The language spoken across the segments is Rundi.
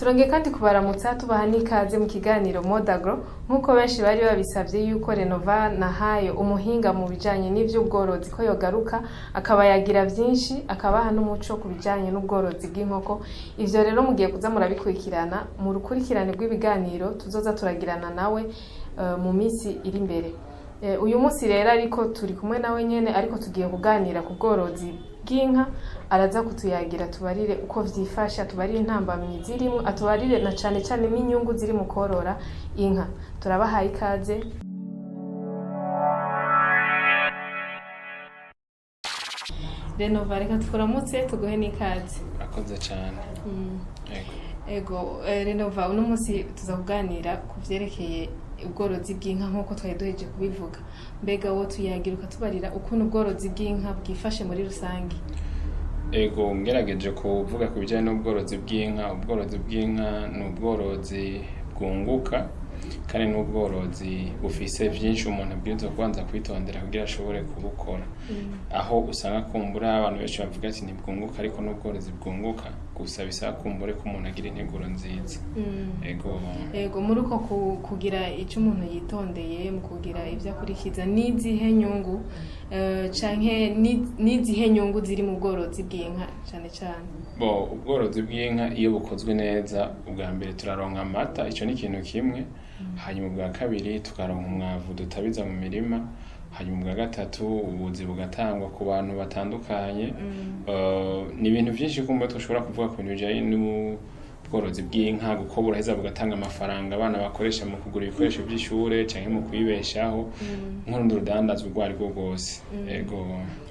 Turongeye kandi kubaramutsa, tubaha n'ikaze mu kiganiro Modagro, nk'uko benshi bari babisavye yuko Renova Nahayo, umuhinga mu bijanye n'ivy'ubworozi, ko yogaruka akaba yagira vyinshi, akabaha n'umuco ku bijanye n'ubworozi bw'inkoko. Ivyo rero mugiye kuza murabikurikirana mu rukurikirane rw'ibiganiro tuzoza turagirana nawe mu minsi iri imbere. Uyu munsi rero ariko turi kumwe nawe nyene, ariko tugiye kuganira ku bworozi bw'inka. Araza kutuyagira, tubarire uko vyifashe, atubarire intambamyi zirimo, atubarire na cane cane n'inyungu ziri mu korora inka. Turabahaye ikaze. Renova, reka tukuramutse, tuguhe n'ikaze. Murakoze cyane. Yego. Ego, Renova, uno munsi tuza kuganira ku vyerekeye ubworozi bw'inka nk'uko twari duheje kubivuga. Mbega wo tuyagira ukatubarira ukuntu ubworozi bw'inka bwifashe muri rusange? Ego, ngerageje kuvuga ku bijyanye n'ubworozi bw'inka. Ubworozi bw'inka ni ubworozi bwunguka kandi ni ubworozi bufise byinshi umuntu abwirizwa kubanza kwitondera kugira ashobore kubukora, aho usanga kumbura abantu benshi bavuga ati ntibwunguka, ariko n'ubworozi bwunguka, gusa bisaba kumbure ko umuntu agira integuro nziza. Ego. Ego, muri uko kugira icyo umuntu yitondeye mu kugira ibyo akurikiza, n'izihe nyungu canke n'izihe nyungu ziri mu bworozi bw'inka cane cane? Bo, ubworozi bw'inka iyo bukozwe neza, ubwa mbere turaronka amata, icyo ni ikintu kimwe. Hanyuma ubwa kabiri tukaronka umwavu dutabiza mu mirima. Hanyuma ubwa gatatu ubuzi bugatangwa ku bantu batandukanye. Ni ibintu byinshi kumva dushobora kuvuga ku bintu bijyanye n'ubworozi bw'inka, kuko buraheza bugatanga amafaranga abana bakoresha mu kugura ibikoresho by'ishure canke mu kwibeshaho, nk'urundi rudandazwa urwo arirwo rwose. Ego.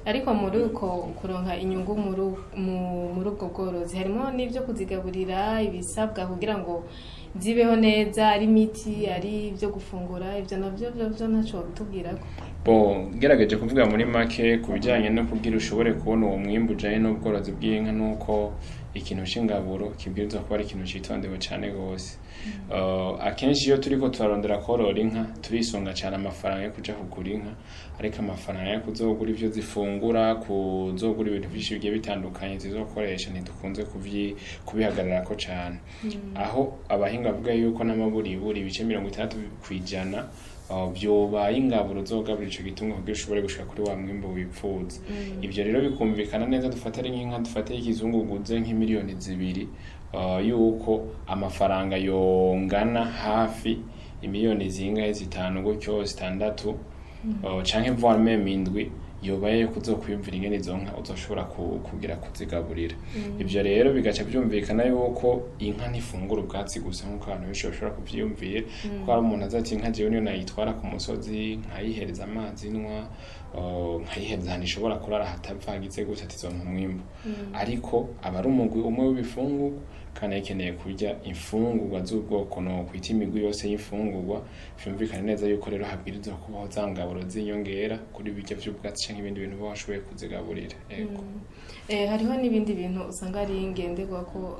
Ariko muri uko kuronka inyungu muri ubwo bworozi harimo n'ibyo kuzigaburira, ibisabwa kugira ngo zibeho neza, ari imiti, ari ibyo gufungura, ibyo navyo byo ntaco bitubwirako? Bo, ngerageje kuvuga muri make ku bijyanye no kugira ushobore kubona uwo mwimbu ujanye n'ubworozi bw'inka, nuko ikintu c'ingaburo kibwirizwa kuba ari ikintu citondewe cane gose. Akenshi iyo turiko turarondera korora inka, turisunga cane amafaranga yo kuja kugura inka, ariko amafaranga yo kuzogura ivyo zifungura, kuzogura ibintu vyinshi bigiye bitandukanye zizokoresha, ntidukunze kubihagararako cane, aho abahinga bavuga yuko n'amaburiburi ibice 60% vyobaye ingaburo uzogaburira ico gitungwa kugira ushobore gushika kuri wa mwimbu wipfuza. Ivyo rero bikumvikana neza, dufate ari nk'inka, dufate y'ikizungu uguze nk'imiliyoni 2, yuko amafaranga yongana hafi imiliyoni zingahe, 5 gutyo, 6, canke voire même 7, yobaye yo kuzokwiyumvira ingene izo nka uzoshobora kugira kuzigaburira. Ivyo rero bigaca vyumvikana yuko inka ntifungura ubwatsi gusa nk'uko abantu benshi bashobora kuvyiyumvira, kuko hari umuntu aza ati inka jewe niyo nayitwara ku musozi, nkayihereza amazi nywa, nkayihereza ahantu ishobora kurara hatapfa hagize gutya, ati izompa umwimbu. Ariko aba ari umugwi umwe w'ibifungurwa, kandi akeneye kurya imfungurwa z'ubwoko no kwita imigwi yose y'imfungurwa. Vyumvikana neza yuko rero habwirizwa kubaho za ngaburo z'inyongera kuri birya vy'ubwatsi canke ibindi bintu uba washoboye kuzigaburira. Ego. Hariho n'ibindi bintu usanga ari ngenderwa ko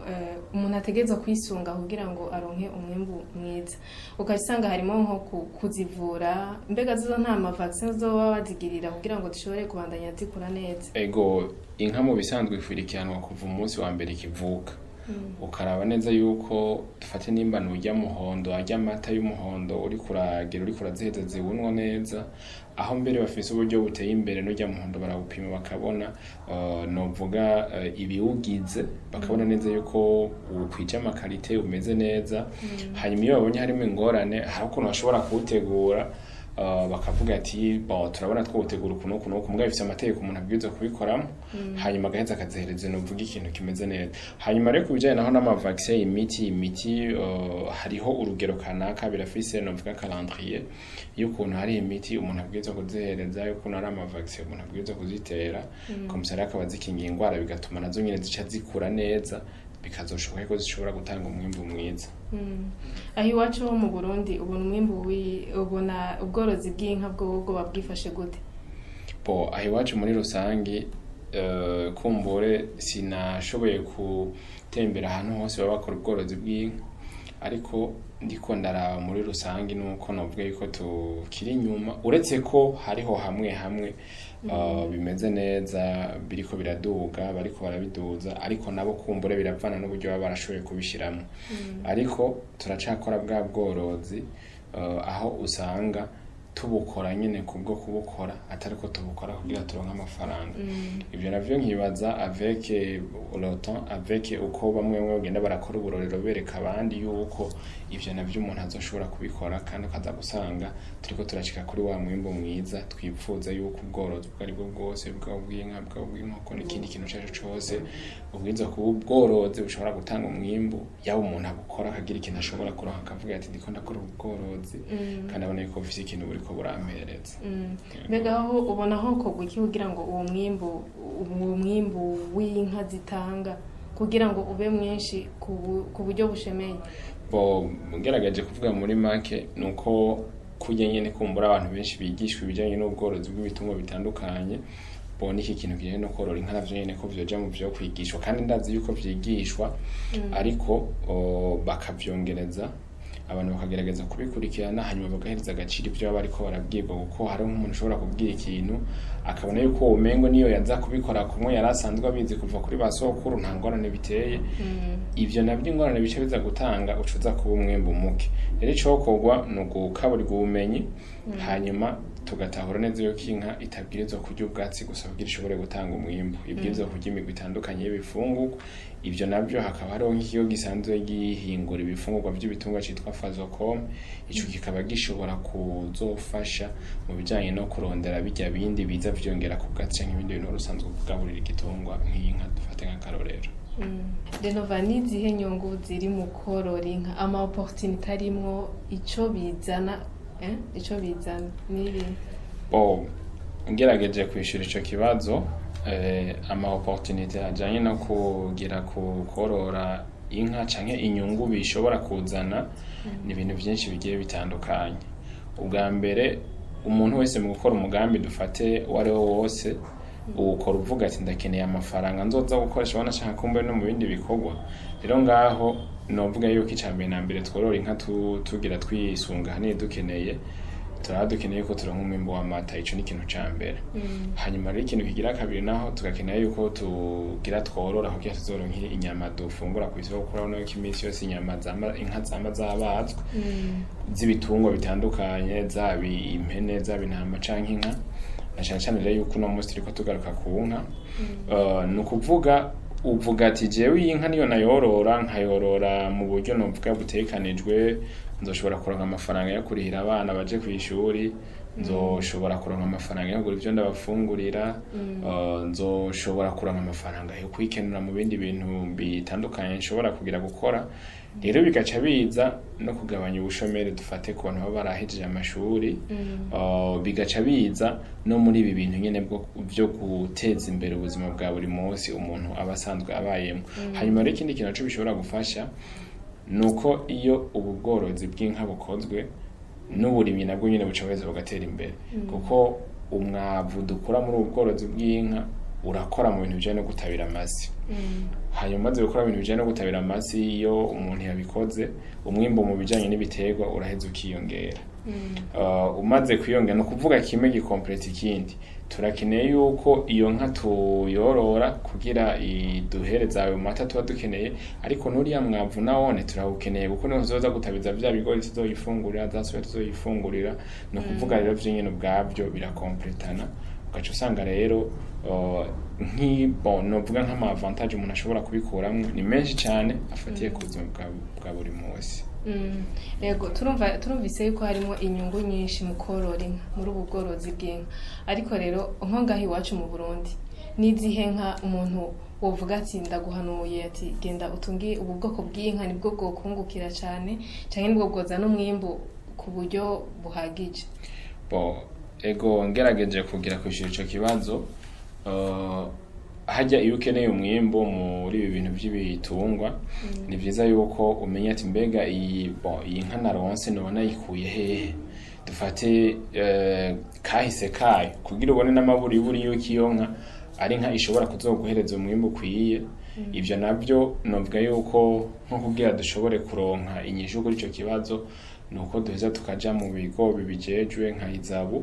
umuntu ategerezwa kwisunga kugira ngo aronke umwimbu mwiza, ugasanga harimo nko kuzivura. Mbega zo nta ma vaccin zoba bazigirira kugira ngo zishobore kubandanya zikura neza? Ego, inka mu bisanzwe ikwirikiranwa kuva umunsi wa mbere ikivuka, ukaraba neza yuko dufate nimba nurya muhondo, arya amata y'umuhondo, uri kuragira uri kuraziheza ziwunwa neza, aho mbere bafise uburyo buteye imbere n'urya muhondo barawupima bakabona, novuga ibiwugize, bakabona neza yuko ukwije ama qualité, umeze neza. Hanyuma iyo babonye harimo ingorane, hari ukuntu bashobora kuwutegura, bakavuga ati bon, turabona twawutegura uku n'uku n'uku, mugabo bifise amategeko umuntu abwirizwa kubikoramo. Hanyuma agaheza akazihereza novuga ikintu kimeze neza. Hanyuma rero ku bijanye naho n'ama vaccin, imiti, hariho urugero kanaka, birafise novuga calendrier y'ukuntu hari imiti umuntu abwirizwa kuzihereza, y'ukuntu hari ama vaccin umuntu abwirizwa kuzitera, comme ça rero akaba zikingiye ingwara, bigatuma nazo nyene zica zikura neza, bikazoshoboka ko zishobora gutanga umwimbu mwiza. Aho iwacu ho mu Burundi, ubona umwimbu ubona ubworozi bw'inka bwo bwoba bwifashe gute? Bo, aho iwacu muri rusangi, kumbure sinashoboye gutembera ahantu hose baba bakora ubworozi bw'inka, Ariko ndiko ndaraba muri rusange nuko novuga yuko tukiri inyuma, uretse ko hariho hamwe hamwe bimeze neza, biriko biraduga, bariko barabiduza, ariko nabo kumbure biravana n'uburyo baba barashoboye kubishiramwo. Ariko turacakora bwa bworozi aho usanga tubukora nyene kubwo kubukora, atari ko tubukora kugira turonke amafaranga. Ivyo navyo nkibaza avec le temps, avec uko bamwe bamwe bagenda barakora uburorero bereka abandi yuko ivyo navyo umuntu azoshobora kubikora, kandi ukaza gusanga turiko turashika kuri wa mwimbu mwiza twipfuza, yuko ubworozi ubwo aribwo bwose, bwaba ubw'inka, bwaba ubw'inkoko n'ikindi kintu ico arico cose, ubwirizwa kuba ubworozi bushobora gutanga umwimbu, yaba umuntu abukora akagira ikintu ashobora kuronka, akavuga ati ndiko ndakora ubworozi kandi abona yuko bufise ikintu buriko burampereza. Mbega aho ubona hokorwa iki kugira ngo uwo mwimbu w'inka zitanga kugira ngo ube mwinshi ku buryo bushemeye? Bo, ngerageje kuvuga muri make, nuko kurya nyene kumbura abantu benshi bigishwa ibijanye n'ubworozi bw'ibitungwa bitandukanye, bo n'iki kintu kijanye no korora inka navyo nyene ko vyoja mu vyo kwigishwa, kandi ndazi yuko vyigishwa, ariko bakavyongereza, abantu bakagerageza kubikurikirana, hanyuma bagahereza agaciro ivyo baba bariko barabwirwa, kuko hariho nk'umuntu ushobora kubwira ikintu akabona yuko umengo niyo yaza kubikora kumwe yari asanzwe abizi kuva kuri ba sokuru, nta ngorane biteye. Ivyo navyo ingorane bice biza gutanga, ucuza kuba umwimbu muke. Rero icokorwa ni ugukaburirwa ubumenyi, hanyuma tugatahura neza yuko inka itabwirizwa kurya ubwatsi gusa kugira ishobore gutanga umwimbu, ibwirizwa kurya imigwi itandukanye y'ibifungurwa. Ivyo navyo hakaba hariho nk'ikigo gisanzwe gihingura ibifungurwa vy'ibitungwa citwa Fazocom, ico kikaba gishobora kuzofasha mu bijanye no kurondera birya bindi biza vyongera ku bwatsi canke ibindi bintu wari usanzwe kugaburira igitungwa, nk'inka dufate nk'akarorero. Renova, n'izihe nyungu ziri mu korora inka, ama opportunité arimwo, ico bizana, ico bizana nibi? Bo, ngerageje kwishura ico kibazo, ama opportunité ajanye no kugira ku korora inka canke inyungu bishobora kuzana ni ibintu vyinshi bigiye bitandukanye. Ubwa mbere, umuntu wese mu gukora umugambi dufate uwo ari wo wose, uwukora uvuga ati ndakeneye amafaranga nzoza gukoresha, ubona canke kumbe no mu bindi bikorwa. Rero ngaho novuga yuko ica mbere na mbere tworora inka tugira twisunga ahanini dukeneye, turaba dukeneye yuko turonka umwimbu w'amata. Ico ni ikintu ca mbere. Hanyuma rero ikintu kigira kabiri naho, tugakenera yuko tugira tworora kugira tuzoronke inyama dufungura kw'isoko, kuko urabona yuko iminsi yose inyama zama, inka zama zabazwe z'ibitungwa bitandukanye, zaba impene, zaba intama canke inka, na cane cane rero yuko uno munsi turiko tugaruka ku nka. Ni ukuvuga uvuga ati jewe iyi nka niyo nayorora, nkayorora mu buryo novuga butekanijwe, nzoshobora kuronka amafaranga yo kurihira abana baje kw'ishuri, nzoshobora kuronka amafaranga yo kugura ivyo ndabafungurira, nzoshobora kuronka amafaranga yo kwikenura mu bindi bintu bitandukanye nshobora kugira gukora. Rero bigaca biza no kugabanya ubushomeri, dufate ku bantu baba barahejeje amashuri, bigaca biza no muri ibi bintu nyene byo guteza imbere ubuzima bwa buri munsi umuntu aba asanzwe abayemo. Hanyuma rero ikindi kintu naco bishobora gufasha nuko iyo ubu bworozi bw'inka bukozwe, n'uburimyi nabwo nyene buca buheza bugatera imbere, kuko umwavu dukura muri ubu bworozi bw'inka urakora mu bintu bijanye no gutabira amasi. Hanyuma umaze gukora ibintu bijanye no gutabira amasi, iyo umuntu yabikoze, umwimbu mu bijanye n'ibiterwa uraheza ukiyongera. Umaze kwiyongera, ni ukuvuga kimwe gikompleta ikindi. Turakeneye yuko iyo nka tuyorora kugira iduhereze ayo mata tuba dukeneye, ariko n'uriya mwavu nawone turawukeneye, kuko niho tuzoza gutabiza vya bigori tuzoyifungurira, za soya tuzoyifungurira. Ni ukuvuga rero vyo nyene ubwavyo birakompletana, ugaca usanga rero bon, novuga nk'ama avantage umuntu ashobora kubikuramwo ni menshi cane afatiye ku buzima bwa buri munsi. Yego, turumva turumvise yuko harimo inyungu nyinshi mu korora inka, muri ubu bworozi bw'inka. Ariko rero nko ngaho iwacu mu Burundi, n'izihe nka umuntu wovuga ati ndaguhanuye, ati genda utunge ubu bwoko bw'inka, nibwo bwokungukira cane canke nibwo bwozana umwimbu ku buryo buhagije? Bo, ego, ngerageje kugira kwishura ico kibazo, hajya iyo ukeneye umwimbu muri ibi bintu by'ibitungwa, ni vyiza yuko umenya ati mbega iyi, bon, iyi nka naronse noba nayikuye hehe, dufate kahise kayo, kugira ubone n'amaburiburi yuko iyo nka ari inka ishobora kuzoguhereza umwimbu ukwiye. Ivyo navyo novuga yuko nko kugira dushobore kuronka inyishu kuri ico kibazo, nuko duheza tukaja mu bigo bibijejwe nka IZABU.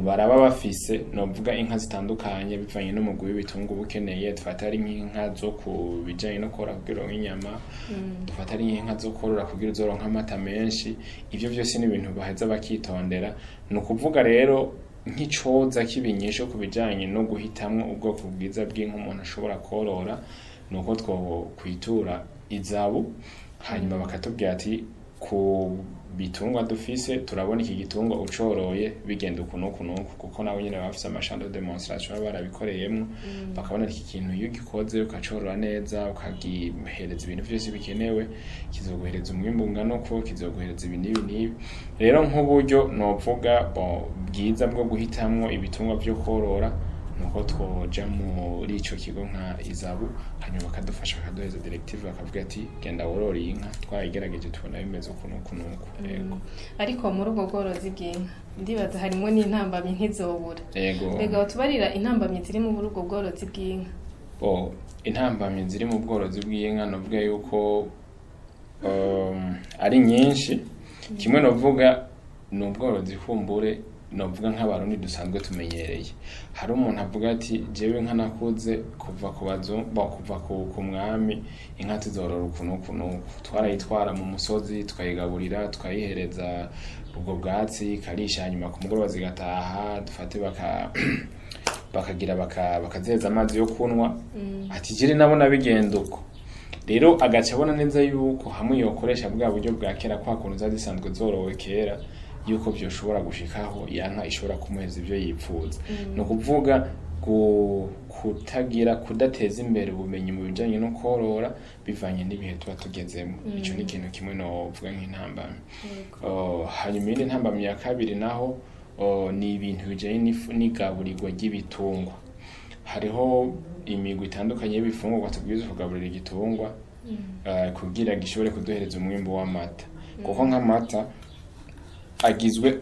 Baraba bafise, novuga, inka zitandukanye bivanye n'umugwi w'ibitungwa uba ukeneye. Dufate ari nk'inka zo ku bijanye no korora kugira uronke inyama, dufate ari nk'inka zo korora kugira uzoronke amata menshi. Ivyo vyose ni ibintu baheza bakitondera. Ni ukuvuga rero nk'icoza kibinyisho ku bijanye no guhitamwo ubwoko bwiza bw'inka umuntu ashobora korora, ni uko twokwitura IZABU, hanyuma bakatubwira ati ku bitungwa dufise turabona iki gitungwa ucoroye bigenda uku n'uku n'uku, kuko nabo nyene baba bafise ama champs de démonstration baba barabikoreyemwo, bakabona iki kintu iyo ugikoze ukacorora neza, ukagihereza ibintu vyose bikenewe, kizoguhereza umwimbu ungana uko, kizoguhereza ibi n'ibi n'ibi. Rero nk'uburyo novuga bwiza bwo guhitamwo ibitungwa vyo korora, nuko twoja muri ico kigo nka IZABU, hanyuma bakadufasha, bakaduhereza directive, bakavuga ati genda worore iyi nka, twayigerageje tubona bimeze uku n'uku n'uku. Yego. Ariko muri ubwo bworozi bw'inka ndibaza harimo n'intambamyi ntizobura. Yego. Mbega tubarira intambamyi ziri muri ubwo bworozi bw'inka. Bo, intambamyi ziri mu bworozi bw'inka novuga yuko ari nyinshi. Kimwe novuga ni ubworozi kumbure novuga nk'Abarundi dusanzwe tumenyereye. Hari umuntu avuga ati jewe inka nakuze kuva ku bazungu, kuva ku mwami, inka tuzorora uku n'uku n'uku, twarayitwara mu musozi, tukayigaburira, tukayihereza ubwo bwatsi ikarisha, hanyuma ku mugoroba zigataha, dufate bakagira bakaziheza amazi yo kunywa. Ati jire nabona bigenda uko. Rero agaca abona neza yuko hamwe yokoresha bwa buryo bwa kera, kwa kuntu zari zisanzwe zorowe kera, yuko vyoshobora gushikaho ya nka ishobora kumuhereza ivyo yipfuza. Ni ukuvuga kutagira, kudateza imbere ubumenyi mu bijanye no korora bivanye n'ibihe tuba tugezemo. Ico ni ikintu kimwe novuga nk'intambamyi. Hanyuma iyindi ntambamyi ya kabiri naho, ni ibintu bijanye n'igaburirwa ry'ibitungwa. Hariho imigwi itandukanye y'ibifungurwa tubwirizwa kugaburira igitungwa kugira gishobore kuduhereza umwimbu w'amata, kuko nk'amata agizwe,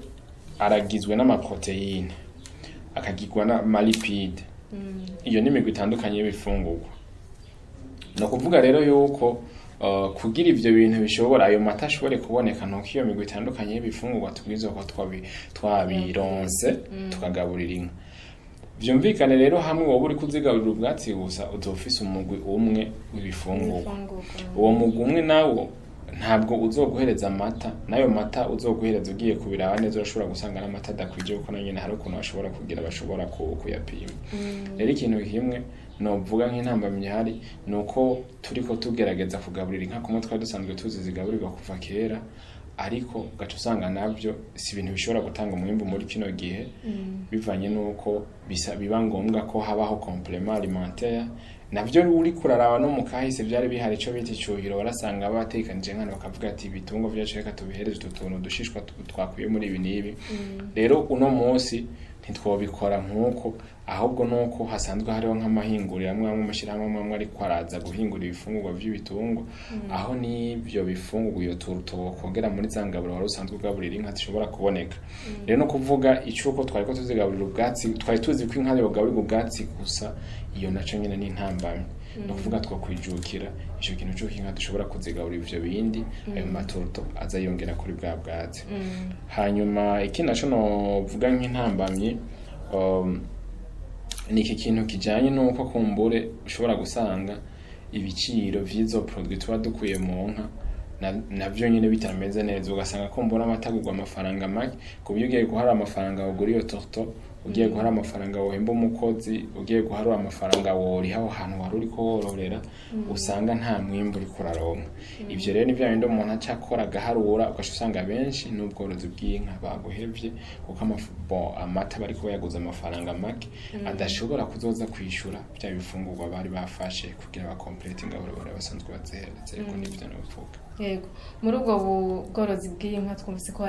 aragizwe n'amaprotéines, akagirwa n'amalipides. Iyo ni imigwi itandukanye y'ibifungurwa. Ni ukuvuga rero yuko kugira ivyo bintu bishobora, ayo mata ashobore kuboneka, nuko iyo migwi itandukanye y'ibifungurwa tubwirizwa kuba twabironse tukagaburira inka. Vyumvikane rero, hamwe wowe uriko uzigaburira ubwatsi gusa, uzofise umugwi umwe w'ibifungurwa. Ibifungurwa. Uwo mugwi umwe nawo ntabwo uzoguhereza amata, n'ayo mata uzoguhereza, ugiye kubiraba neza urashobora gusanga n'amata adakwije, kuko nayo nyene hari ukuntu bashobora kugira, bashobora kuyapima. Rero ikintu kimwe novuga nk'intambamyi ihari ni uko turiko tugerageza kugaburira inka kumwe twari dusanzwe tuzi zigaburirwa kuva kera, ariko ugaca usanga navyo si ibintu bishobora gutanga umwimbu muri kino gihe, bivanye n'uko biba ngombwa ko habaho complément alimentaire. Navyo uriko uraraba no mu kahise vyari bihari, ico bita icuhiro. Warasanga batekanije nkana bakavuga ati ibitungwa vyacu reka tubihereze utu tuntu dushishwa twakuye muri ibi n'ibi. Rero uno munsi ntitwobikora nk'uko, ahubwo nuko hasanzwe hariho nk'amahinguriro amwe amwe, amashirahamwe amwe amwe ariko araza guhingura ibifungurwa vy'ibitungwa, aho n'ivyo bifungurwa, iyo tourteau wokongera muri za ngaburo wari usanzwe ugaburira inka, zishobora kuboneka. Rero no kuvuga icuko twariko tuzigaburira ubwatsi, twari tuzi ko inka yogaburirwa ubwatsi gusa, iyo naco nyene ni intambamyi. Ni ukuvuga twokwijukira ico kintu c'uko inka dushobora kuzigaburira ivyo bindi, ayo matourteaux aza yongera kuri bwa bwatsi. Hanyuma ikindi naco novuga nk'intambamyi, ni iki kintu kijanye n'uko kumbure ushobora gusanga ibiciro vy'izo produit tuba dukuye mu nka navyo nyene bitameze neza, ugasanga kumbura amata agurwa amafaranga make, ku buryo ugiye guharura amafaranga wogura iyo tourteau, ugiye guharura amafaranga wohemba umukozi, ugiye guharura amafaranga woriha aho hantu wari uriko wororera, usanga nta mwimbu uriko uraronka. Ivyo rero ni vya bindi umuntu aca akora agaharura, ugaca usanga benshi n'ubworozi bw'inka babuhevye, kuko bon, amata bariko bayaguza amafaranga make adashobora kuzoza kwishura vya bifungurwa bari bafashe kugira bakomplete ingaburo bari basanzwe bazihereza. Ariko nivyo novuga. Yego, muri ubwo bworozi bw'inka twumvise ko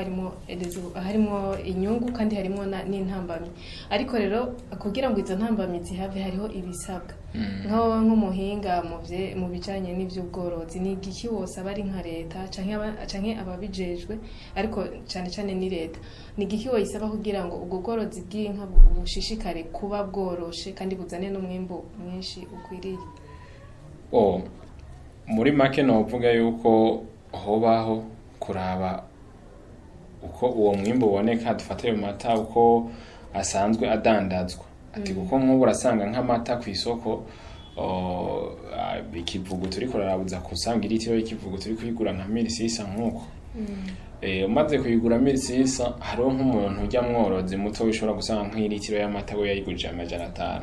harimo inyungu kandi harimo n'intambamyi. Ariko rero kugira ngo izo ntambamyi zihave, hariho ibisabwa. Nkaho nk'umuhinga mu bijanye n'ivy'ubworozi, ni igiki wosaba ari nka leta canke ababijejwe, ariko cane cane ni leta, ni igiki woyisaba kugira ngo ubwo bworozi bw'inka bushishikare kuba bworoshe kandi buzane n'umwimbu mwinshi ukwiriye? Oh, muri make novuga yuko hobaho kuraba uko uwo mwimbu uboneka. Dufate ayo mata uko asanzwe adandazwa, ati kuko nk'ubu urasanga nk'amata ku isoko, ikivuguto uriko urarabuza kusanga iritiro y'ikivuguto uri kuyigura nka 1600 nk'uko. Umaze kuyigura 1600, hariho nk'umuntu ujya mworozi muto ushobora gusanga nk'iritiro y'amata we yayigurije 500.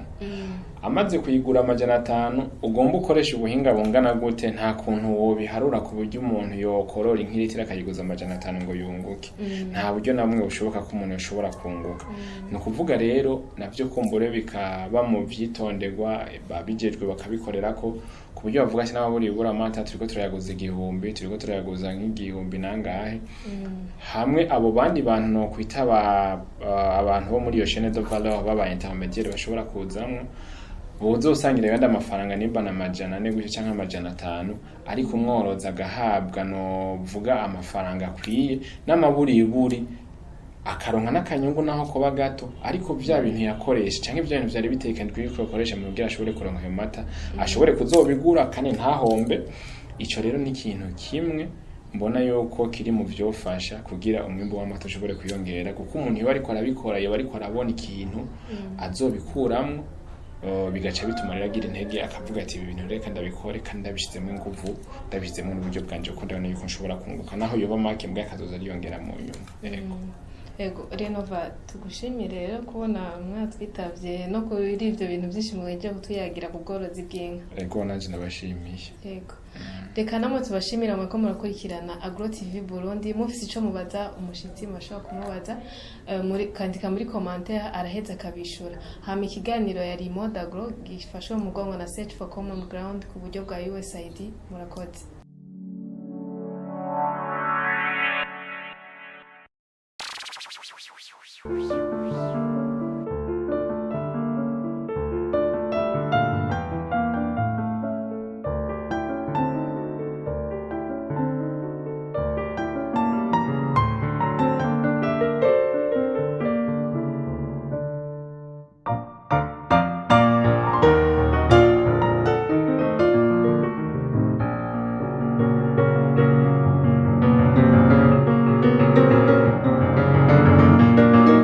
Amaze kuyigura 500, ugomba ukoresha ubuhinga bungana gute? Nta kuntu wobiharura ku buryo umuntu yokorora nk'iritiro akayiguza 500 ngo yunguke. Nta buryo na bumwe bushoboka ko umuntu yoshobora kunguka. Ni ukuvuga rero navyo kumbure bikaba mu vyitonderwa, babijejwe bakabikorerako ku buryo bavuga ati n'ababuri ibura amata turiko turayaguza 1000, turiko turayaguza nk'igihumbi nangahe, hamwe abo bandi bantu nokwita abantu bo muri iyo chaîne de valeur baba intermédiaire bashobora kuzamwo, bozosangira yandi amafaranga nimba na 400 gutyo canke 500, ariko umworozi agahabwa novuga amafaranga akwiye n'amaburiburi, akaronka n'akanyungu naho koba gato, ariko vya bintu yakoresha canke vya bintu vyari bitegekanijwe yuko yakoresha mu kugira ashobore kuronka ayo mata, ashobore kuzobigura kandi ntahombe. Ico rero ni ikintu kimwe mbona yuko kiri mu vyofasha kugira umwimbu w'amata ushobore kwiyongera, kuko umuntu iyo ariko arabikora iyo ariko arabona ikintu azobikuramwo, bigaca bituma rero agira intege, akavuga ati ibi bintu reka ndabikore kandi ndabishizemo inguvu, ndabishizemo n'uburyo bwanje, kuko ndabona yuko nshobora kunguka naho yoba make, mbwa akazoza ariyongera mu nyuma. Yego. Ego Renova, tugushimire rero kubona mwatwitavye no kuri ivyo bintu byinshi mweje kutuyagira ku bworozi bw'inka. Ego, nanje ndabashimiye. Yego, reka namwe tubashimira mwe ko murakurikirana Agro TV Burundi. Mufise ico mubaza umushitsi, murashobora kumubaza, muri kandika muri commentaire, araheza akabishura. Hama ikiganiro yari Mode Agro, gifashwe mu mugongo na Search for Common Ground ku buryo bwa USAID. Murakoze.